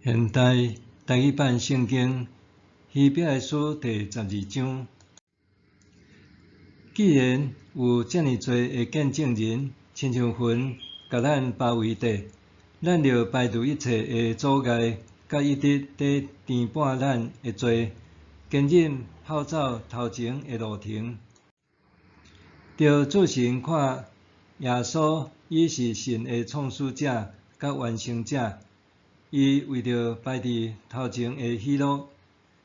現代台語版聖經希伯來書第12章。既然有遮爾濟的見證人，親像雲共咱包圍著，咱著排除一切的阻礙，佮一直佇纏絆咱的罪，堅忍跑走頭前的路程。著注神看耶穌，伊是信的創始者佮完成者。伊為著擺佇頭前的喜樂，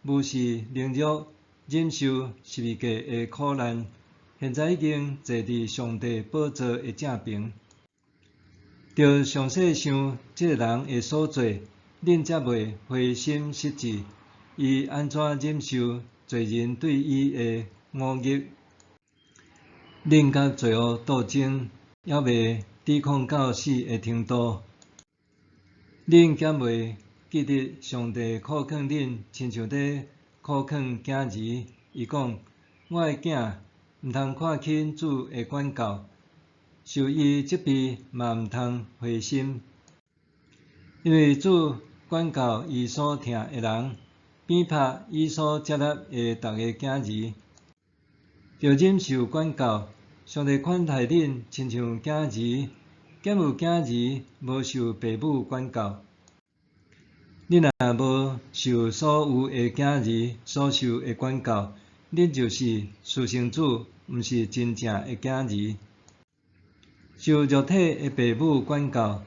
無視凌辱，忍受十字架的苦難，現在已經坐佇上帝寶座的正爿。著詳細想這个人的所做，恁才袂灰心失志。伊按怎忍受罪人對伊的忤逆？恁佮罪惡鬥爭，猶未抵抗到死的程度。恁敢袂記得上帝苦勸恁，親像咧苦勸囝兒？伊講：我的囝，毋通看輕主的管教，受伊責備嘛毋通灰心。因為主管教伊所疼的人，鞭拍伊所接納的逐个囝兒。著忍受管教，上帝款待恁，親像囝兒。敢有囝兒無受爸母管教？恁若無受所有的囝兒所受的管教，恁就是私生子，毋是真正的囝兒。受肉體的爸母管教，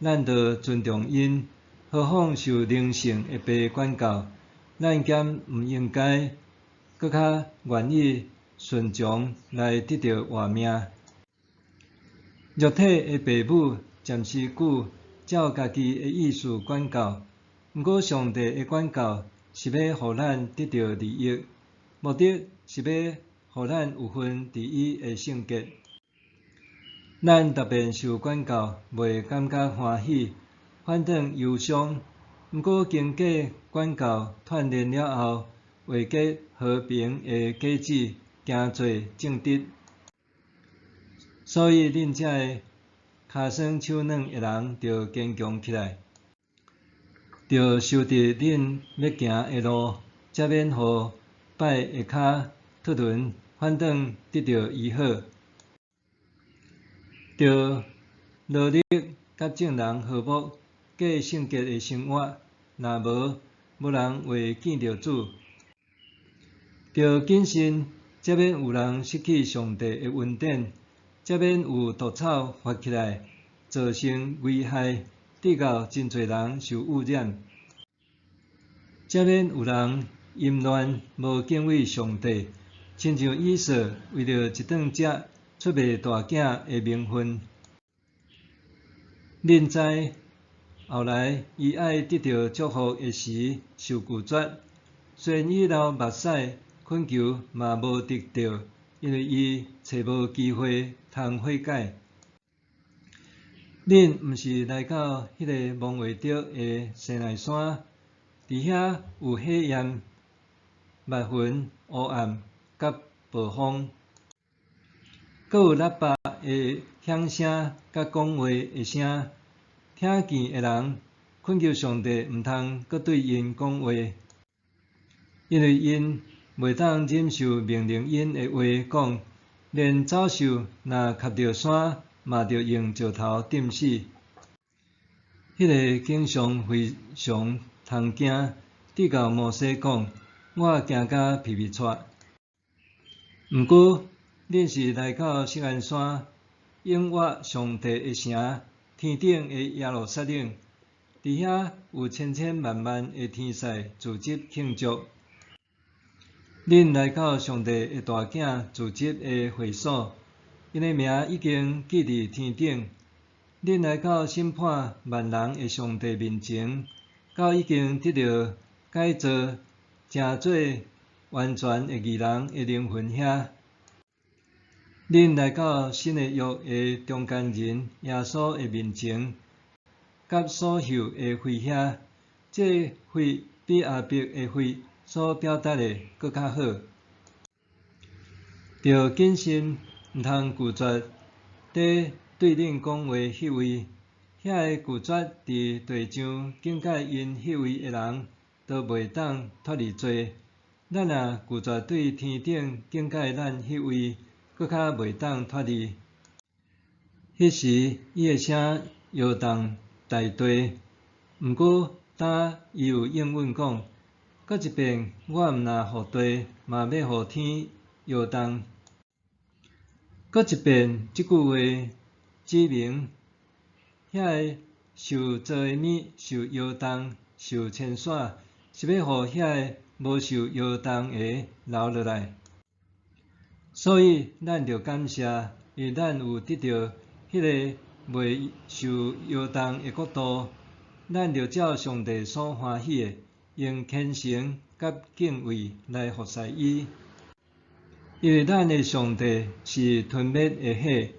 咱著尊重𪜶；何況受靈性的爸管教，咱敢毋應該閣較願意順從來得著活命？肉體的爸母暫時久照家己的意思管教，毋過上帝的管教是欲予咱得著利益，目的是欲予咱有份佇伊的聖潔。咱逐遍受管教，袂感覺歡喜，反轉憂傷。毋過經過管教鍛鍊了後，會結和平的果子，行做正直。所以恁遮个跤酸手軟的人，著堅強起來，著修直恁欲行的路，才免予擺的跤脫輪，反轉得著醫好。著努力佮眾人和睦，過聖潔的生活，若無，無人會見著主。著謹慎，才免有人失去上帝的恩典。才免有毒草發起來，造成危害，致到真濟人受污染。才免有人淫亂，無敬畏上帝，親像以掃為著一頓食出賣大囝的名分。恁知後來伊愛得著祝福的時受拒絕，雖然伊流目屎懇求，嘛無得著，因為伊揣無機會通悔改。恁毋是來到彼个摸袂著的西奈山，佇遐有火焰、密雲、烏暗佮暴風，閣有喇叭的響聲佮講話的聲。聽見的人懇求上帝毋通閣對𪜶講話，因為𪜶袂當忍受命令𪜶的話，講連走獸若磕著山，嘛著用石頭釘死。彼个景象非常通驚，致到摩西講：我驚甲皮皮掣。毋過，恁是來到錫安山，永活上帝的城，天頂的耶路撒冷，佇遐有千千萬萬的天使聚集慶祝。恁來到上帝的大囝聚集的會所，𪜶的名已經記佇天頂。恁來到審判萬人的上帝面前，到已經得著改造成做完全的義人的靈魂遐。恁來到新的約的中間人耶穌的面前，佮所受的血遐，這血比亞伯的血所表達的閣較好。著謹慎，毋通拒絕佇對恁講話彼位，遐个拒絕佇地上警戒𪜶彼位的人，都袂當脫離罪。咱若拒絕對天頂警戒咱彼位，閣較袂當脫離。彼時，伊的聲搖動大地。毋過，今伊有應允講：閣一遍，我毋若予地，嘛欲予天搖動。閣一遍，這句話指明，遐個受造的物受搖動、受遷徙，是欲予遐個無受搖動的留落來。所以，咱著感謝，因為咱有得著彼个袂受搖動的國度，咱著照上帝所歡喜的，用虔誠佮敬畏來服侍伊。因為咱的上帝是吞滅的火。